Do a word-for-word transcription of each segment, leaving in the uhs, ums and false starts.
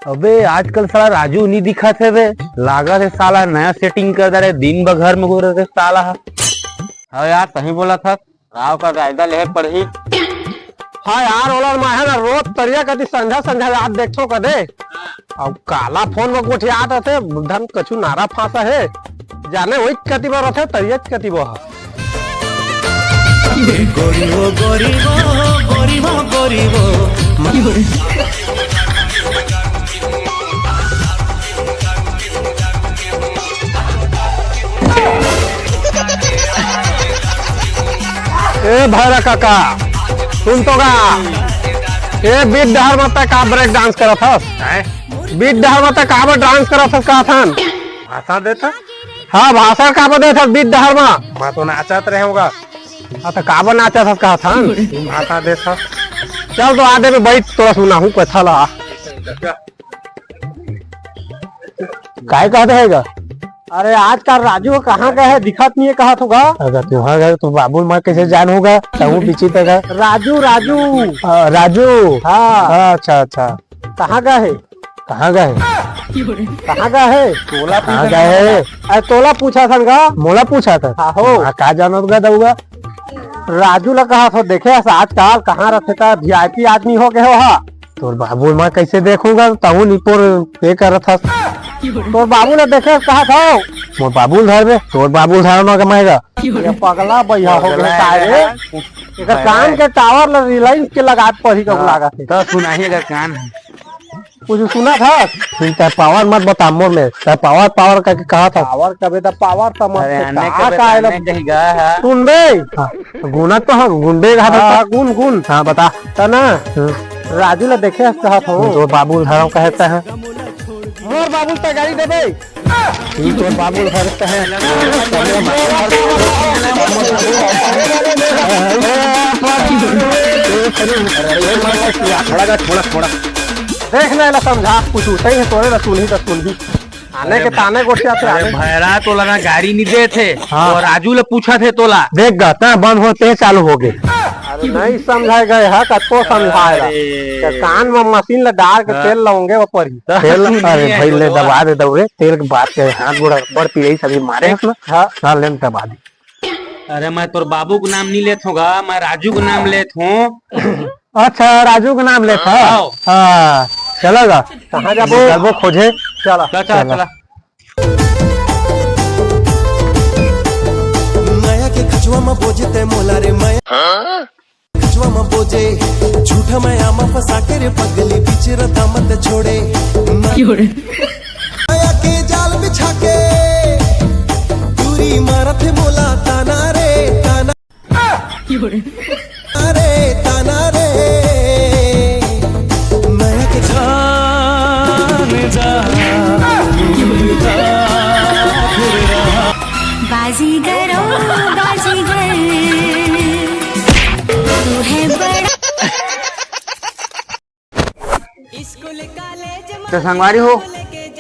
अबे, आजकल साला राजू नहीं दिखत हे बे। लागत हे साला नया सेटिंग कर दे रे, दिन भर घर में घुरे रहिथे साला ह। हाँ यार, सही बोलत हस, राव का कायदा लेहे पड़ही। हाँ यार, ओला मैं ह ना रोज तरिया कती संझा संझा रात देखथों कदे। अउ काला फोन में गोठियात रथे, धन कछु नारा फांसा हे। जाने वही कती बर रथे, तरिया कती बर ह। गोरी वो, गोरी वो, गोरी वो, गोरी वो। ए भैरा काका, सुन तो गा। ए बीच डहर में तैं का ब्रेक डांस करत हस? हैं? बीच डहर में तैं काबर डांस करत हस कहत हन? भाषण देत हस? हाँ, भाषण काबर देत हस बीच डहर में? मैं तो नाचत रहे हूँ गा। हाँ, तो काबर नाचत हस कहत हन? भाषण देत हस। चल तो आ दे बे, बैठ, तोला सुनाहूँ कथा ला। काय कहत हे गा? अरे, आजकल राजू कहाँ गए हे, दिखत नहीं हे, कहत होगा। अगर तुँहर घर तो बाबू मैं कैसे जान होगा, तहूँ पीछे तक है। राजू, राजू। आ, राजू। हाँ। हाँ, अच्छा, अच्छा। कहाँ गए हे? कहाँ गए हे? कहाँ गए हे? तोला कहाँ पूछा गए हे? अरे, तोला पूछा था गा। मोला पूछा था? हाँ, हो। हाँ, का जानत गा दऊगा? राजू ला कहत हों, देखे हस आजकल कहाँ रथे, त V I P आदमी हो गए हो हा। तोर बाबू मैं कैसे देखूंगा, तहूँ निपोर पे करत हस। तोर बाबू ला देखे हस कहत हों। मोर बाबू धर बे, तोर बाबू धर ना कमाएगा। ये पगला बइहा हो गए पगला काय रे? यार। एकर कान के टावर ला Reliance के लगात पड़ही कहूँ हाँ, लागत हे। तो सुनाही अगर कान है। कुछ सुनत हस? फिर तैं पावर मत बता मोर में, तैं पावर पावर करके कहत हस। पावर कबे त पावर समझ अरे के आने का कहा बे, काहे ला आने कहीं गया है। सुन बे। हाँ, गुना तो हम गुंडे कहा था। हाँ, गुन, गुन। हाँ, बता। त ना, हम्म। राजू ला देखे हस कहत हों। तो बाबू धरम कहता है। मोर बाबू त गाड़ी देबे। तू तो बाबू धरता है। थोड़ा का, थोड़ा, थोड़ा। देख ना, एला समझा, कुछ सही है, तोरे ला सुनही त सुनही। आने के ताने गोठियाथे, अरे आने। भैरा तोला ना गाड़ी नहीं देत हे, हाँ। तो राजू ले पूछत हे तोला। देख गा, तैं बंद होते चालू हो गए। अरे नहीं समझाए गए है, कतको समझाए ला। अरे। तो कान में मशीन ला डाल के हाँ। तेल लाऊंगे वो पर ही। तो तेल, सुनिए अरे भाई ले गुरुआ। दबा दे दऊ रे, तेल के बात के हाथ गोड़ बड़ पीड़े सभी मारे हस ना। हाँ। हाँ, ले दबा दे। अरे मैं तोर बाबू के नाम नहीं लेत हों गा, मैं राजू के नाम लेत हों। अच्छा, राजू के नाम लेत हस? हाँ। हाँ, चला गा। कहाँ जाबो? जाबो खोजे। चला। चला, चला, चला। चला। माया के खचवा म बोजे ते मोला रे माया। खचवा म बोजे, झूठा माया म फंसा के रे पगली बीच रदा मत छोड़े। क्यों रे? माया के जाल बिछा के, दूरी मारत हे मोला ताना रे ताना। अरे ताना रे, मैं के जान जा। बाजीगर ओ बाजीगर, तू है बड़ा। तो संगवारी हो,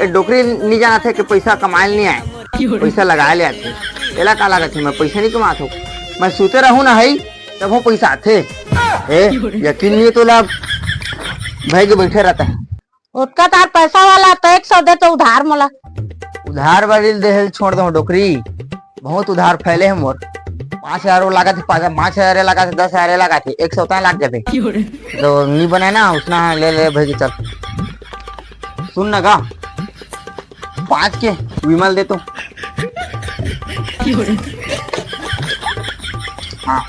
ए डोकरी नी जानत हे कि पैसा कमाए ल नी आए, पैसा लगाए ले आथे। एला का लागत हे, मैं पैसा नी कमात हों? मैं सुते रहूं ना हई, तभो पैसा आथे। ए, यकीन नी हे तोला, भय के बैठे रहता है। ओतका तार पैसा वाला तो एक सौ दे तो उधार मोला। उधार वाली ल देहे ल छोड़ दो डोकरी, बहुत उधार फैले हे मोर। पाँच हजार वो लागत हे, पाँच, पाँच हजार ये लागत हे, दस हजार ये लागत हे, एक सौ तैं लाग जाबे। तो नी बने ना, उसना ले ले भाई के चल। सुन ना गा, पाँच के विमल दे तो। हाँ।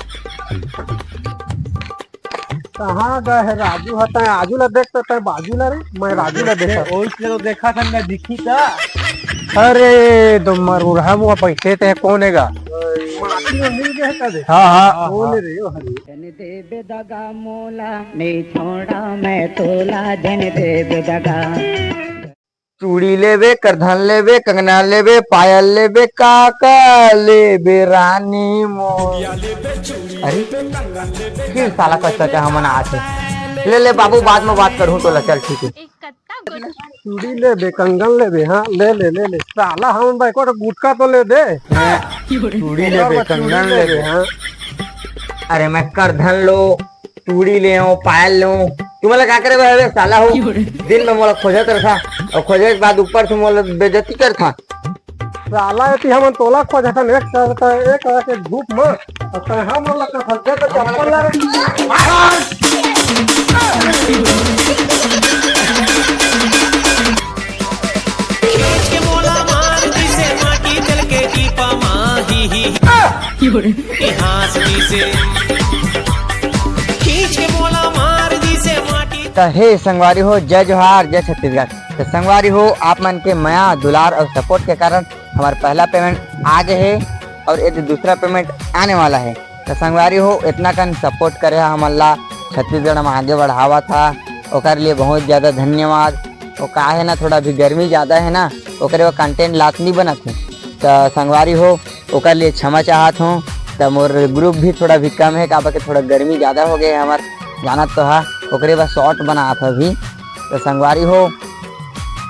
कहाँ गए हे राजू? ह तैं आजू ला देख, त तैं बाजू ला रे, मैं राजू ला देखा। ओइस ले तो देखा था, मैं दिखी था। अरे, तो मरुरहा मुआ पैसे ते कौन हे गा? माटी में मिल गए का दे? हाँ, हाँ। कौन रे, ओ हरे? जन देबे दगा मोला, नहीं छोड़ा मैं तोला, जन देबे दगा। चूड़ी लेबे, करधन लेबे, कंगना लेबे, पायल लेबे, का का लेबे रानी मोर। अरे, फिर साला कस कस के हमन आत हे। ले ले बाबू, बाद में बात करहूँ तोला, चल ठीक हे। चूड़ी लेबे, कंगन लेबे, हाँ, ले ले, ले ले। साला हमन भाई को गुटखा तो ले दे। हाँ, चूड़ी लेबे, चूड़ी कंगन लेबे, लेबे। हाँ। अरे मैं करधन लो, चूड़ी ले आऊं, पायल लूं, तुमला का करे बर हवे साला हो? दिन में मोला खोजत रखा और खोजे के बाद ऊपर से मोला बेइज्जती करथा। साला एती हमन तोला खोजथन एक साल का, एक साल के धूप में, और तैं हमन ला कथस दे तो चप्पल ला रे। खींच के मोला मार दिसे माटी चल के टीपा माही ही। इतिहास दिसे। खींच के मोला मार दिसे माटी। तो हे संगवारी हो, जय जोहार, जय छत्तीसगढ़। तो संगवारी हो, आप मन के मया, दुलार और सपोर्ट के कारण हमार पहला पेमेंट आ गए हे और ये दूसरा पेमेंट आने वाला है। तो संगवारी हो, इतना कन सपोर्ट करे हा हमन ला, छत्तीसगढ़ में आगे बढ़ावा था, ओकर लिए बहुत ज़्यादा धन्यवाद। वो का है ना, थोड़ा भी गर्मी ज़्यादा है ना, ओकरे वो कंटेंट लात नहीं बनत है। तो संगवारी हो, ओकर लिए क्षमा चाहत हूँ। तो मोर ग्रुप भी थोड़ा भी कम है, काबर के थोड़ा गर्मी ज़्यादा हो गए है हमार, जानत तो हा, ओकरे बस शॉर्ट बनात हूँ अभी। तो संगवारी हो,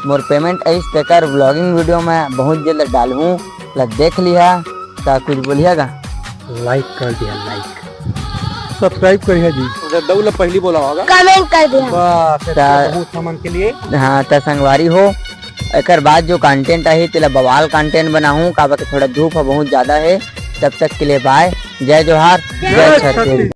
मोर पेमेंट आइस तेकर व्लॉगिंग वीडियो में बहुत जल्द डालहूँ, ला देख लिहा। का कुछ बोलिया गा? लाइक कर दिया, लाइक। सब्सक्राइब करिया जी। उधर दऊ ला पहली बोला होगा। कमेंट कर दिया। बस, ता- बहुत हमन के लिए। हाँ, त संगवारी हो, एकर बाद जो कंटेंट आही, तेला बवाल कंटेंट बनाहूँ, काबर के थोड़ा धूप ह बहुत ज्यादा है। तब तक के लिए बाय, जय जोहार, जय जय छत्तीसगढ़। छत्तीसगढ़।